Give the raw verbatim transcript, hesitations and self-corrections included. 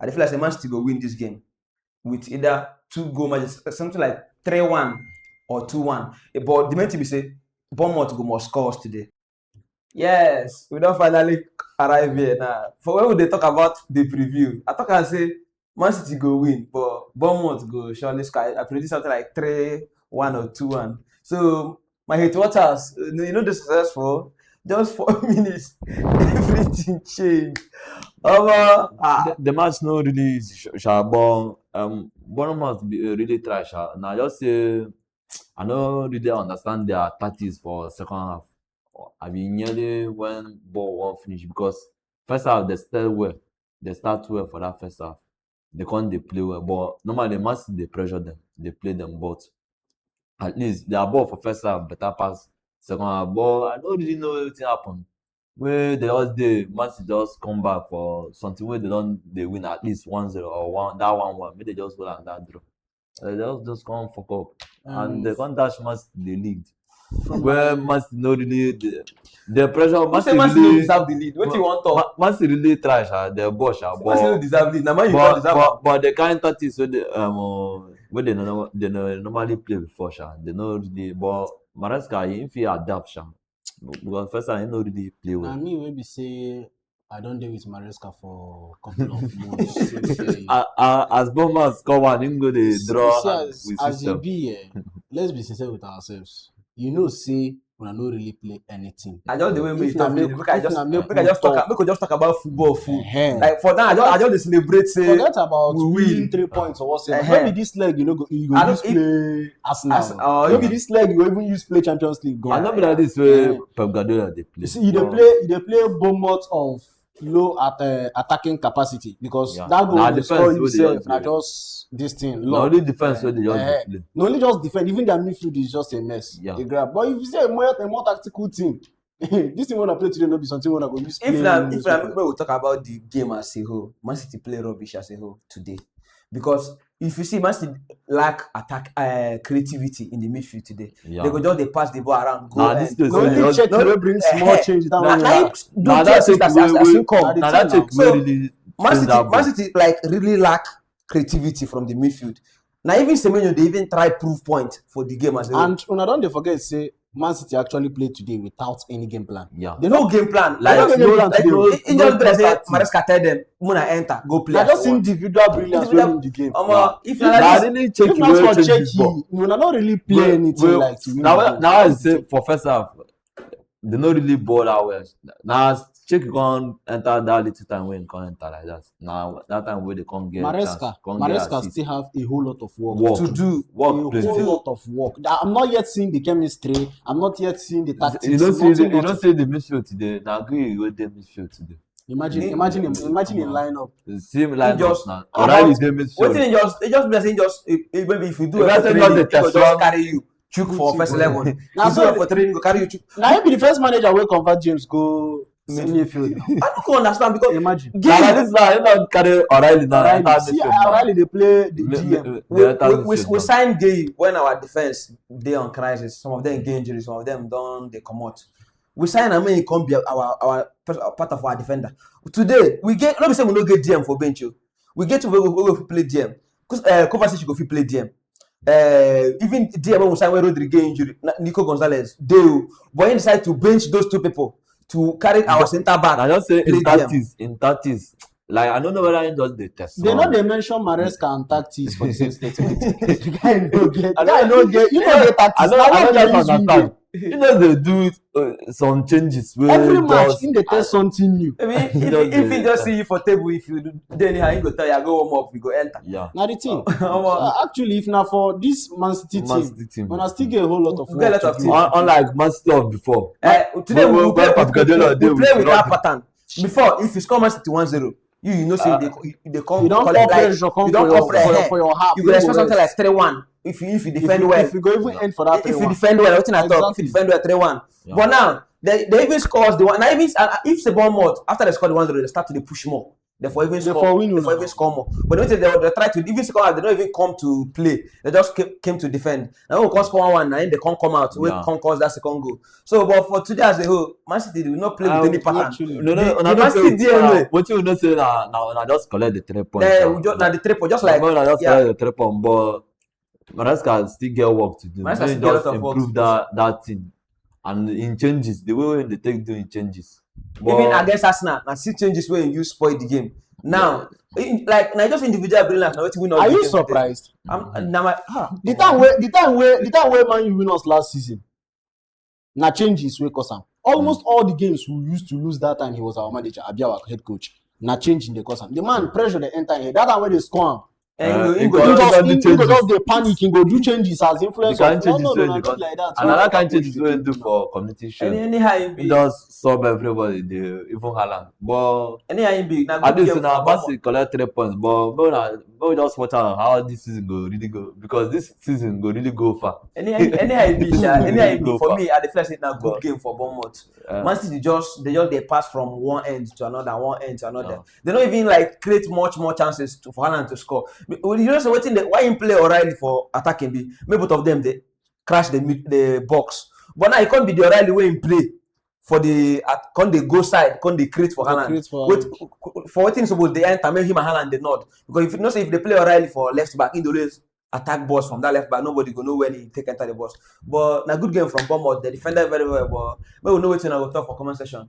I dey feel like say Man City go win this game with either two goal margin, something like three one or two one. Eh, but the main thing be say Bournemouth go must score us today. Yes, we don finally arrive here now. For when we dey talk about the preview, I talk am say Man City go win, but Bournemouth go surely score. I, I predict something like three one or two one. So my hate watchers, you know, you know the successful. Just four minutes, everything changed. Omo, ah, the, the match no really easy, sha, sha, but um, Bournemouth be, uh, really try, sha. Now just say I no really understand their tactics for second half. I mean, nearly when ball won't finish because first half they start well, they start well for that first half. They can't they play well, but normally Man City dey pressure them, they play them, but at least their ball for first half better pass second half. But I don't really know wetin happen. Wey they just dey Man City just come back for something wey they don dey win at least one zero or one that one one, make they just hold am that draw. They just just come fuck up and they come dash Man City the lead. Where Man City no really the, the pressure. Who say Man City no deserve the lead? Wetin you wan talk? Man City really try, sha, the ball, sha, Man City no but deserve lead. Na Man U don but deserve but am. But the kind tactics wey they um uh, wey they no they no normally play before, sha, they no really. But Maresca, he fit adapt, sha, because first time he no really play Na well. Me wey be say I don dey with Maresca for a couple of months. So say, A- a- as Bournemouth come out, him go dey you see, draw you see hand as, with as e system. Be, eh, let's be sincere with ourselves. You know say una no really play anything. I just the way If make na talk, make- make I if just na make make I we just talk talk. am- make we just talk about football full. Ehen. Like for now, I just I just dey celebrate say Forget about we winning win. Three points or whatever. Ehen. Maybe this leg you no go you go I use don't- if- play Arsenal. As- uh, Maybe if- this leg you go even use play Champions League. Go. And no be like this way Yeah. Pep Guardiola dey play. You see, you dey No. Play you dey play Bournemouth of low at uh, attacking capacity because Yeah. that goal Na you dey defense score wey they yourself just na dey. Just this thing. Na Lord. Only defense wey they just Eh, dey play. No, only just defend. Even their midfield is just a mess. Yeah. A grab. But if you say a more, a more tactical team, this thing wey una play today no be something wey una go use If play na most if na people. Make we talk about the game as a whole, Man City play rubbish as a whole today, because if you see Man City lack attack uh, creativity in the midfield today. Yeah. They go just dey pass the ball around, go Nah, end, this place go wey end. they just- Check No, wey bring eh, small eh, change. That na one na na- him do Na two that assists take as as wey as wey him come. na the that thing take now. wey So, really Man change City, that Man ball. City like really lack creativity from the midfield. Now even Semenyo they even try prove point for the game as a whole. And una don dey forget say Man City actually played today without any game plan. Yeah. They no game plan. Like, Like, no game plan like, today. no- it, it just be like say tactics. Maresca tell them, "Muna enter, go play." Na As just one. Individual brilliance wey Individual- win the game. Omo, if na Na like this, really check If you not wey for change check, this ball. you una no really play Well, anything well, like to win na the why game. na why I say for first half, they no really ball that well. Na check you come enter that little time wey you come enter like that. Na that time wey they come get chance, Maresca, come get Maresca assist. Still have a whole lot of work Work, to do. Work A plenty. Whole lot of work. That- I'm not yet seeing the chemistry. I'm not yet seeing the tactics. You don't see the, Nothing, you don't nothing. See the midfield today. Na agree you go dey midfield today. Imagine, Ni- imagine, imagine a lineup. The same lineup just- now. about- Already dey midfield. Wetin he just he just be like say he just he, he, maybe if you do If I a say three, just he the go test just one. Carry you chook for Good first thing. Eleven. Na You do so- it for three, he go carry you chook. Now he be the first manager wey convert James go Midfield. midfield. I don't understand because Imagine. Na like game this now, you don carry O'Reilly now. O'Reilly, Enter see, midfield now. O'Reilly dey play the Me- G M. me- we, they enter we, we, midfield we now. Sign Gueye when our defense dey on crisis. Some of them get injuries, some of them don dey comot. We sign am make he come be our our pers- part of our defender. Today we get no be say we no get D M for bench o. We get people wey go wey go fit play D M. Cos uh, Kovacic go fit play D M. Uh, even D M wey we sign when Rodri get injury, na- Nico Gonzalez dey o. But he decide to bench those two people to carry our centre back. I just say Play in D M. Tactics, in tactics. Like I don't know whether he just dey test. They one. No dey mention Maresca and tactics for the same statement. The guy no get. I Guy don't- no get. You I no don't- get tactics. I don't- Na I what don't dey just use you understand. dey. He just dey do uh, some changes. Wey Every just, match, he dey test something new. I mean, if, Just if, if he dey- just see you for table, if you do anyhow, he go tell you, "I go warm up, we go enter." Yeah. Na the thing. Omo. So, actually, if na for this Man City Man team, City team. Una still get a whole lot of We work. get a lot of To do. things. Un- Unlike Man City of before. Uh, today When- we, when- play, when we, Pep Guardiola we, dey we play with with that Robin. Pattern. Before, if you score Man City one zero, you you know say Uh, they, co- they come You don't collect, call like, pressure come you for don't your, call pressure. for your, for your half. You go No expect something rest. Like three one if you if you If defend you, well. If you go even end for that If three you one. Defend well, wetin I talk? If you Exactly. Defend well, three one. Yeah. But now they, they even scores the one. Now even uh, if it's a Bournemouth, after they score the one zero, they start to dey push more. They for even They score. for win They for una. Even score more. But the way they, they try to even score out, they don't even come to play. They just came, came to defend. Now we come score one one, and they can't come out. We Yeah. can't cause that second goal. So, but for today as a whole, Man City will not play with Ah, any pattern. Actually. No, no, The- no, the no, Man City D N A. What you know say na na na just collect the three points. Eh, Sha. we just, now the three point, just like Remember, na just yeah. collect the three points, but Maresca still get work to do. Maresca Make still him get just lot of work to improve do. that that thing and in changes the way wey they take do in changes. Even But against Arsenal, now six changes where you spoil the game. Now, in, like, now just individual brilliance. Now what we know. Are you surprised? I'm now my ah, The time where the time where the time where Man U win us last season, na changes wey cause am. Almost all the games we used to lose that time, he was our manager, Abi our head coach. Na change in the cause am. The man pressure dey enter here. That time wey they score am, and Uh, you go, you it go got- he just just the he, he go changes. Just dey panic. He go do changes as influence. The kind Of, no, changes no, wey no, they not like that. Another Not kind like changes that. Wey they do for community shield. Any, anyhow it He be, just sub everybody. They even Haaland. But anyhow it be. Now at good least game now for Man City collect three points. But but now but we just watch out how this season go really go, because this season go really go far. Any any anyhow it be, sha, anyhow it be. Go For far. Me, I dey feel say na good But- game for Bournemouth. Uh, Man City just they just they pass from one end to another, one end to another. Yeah. They don't even like create much more chances to, for Haaland to score. But you know so wetin they, why him play O'Reilly for attacking be? Make both of them they crash the mid, the box. But now he can't be the O'Reilly wey him play for the at, can't they go side, can't they create for They Haaland. create for Wait, for wetin suppose they enter, make him and Haaland they not, because if you know say if they play O'Reilly for left back, he dey always attack box from that left back. Nobody go know when he take enter the box. But na good game from Bournemouth. They defended very well. But we will know wetin I go talk for comment section.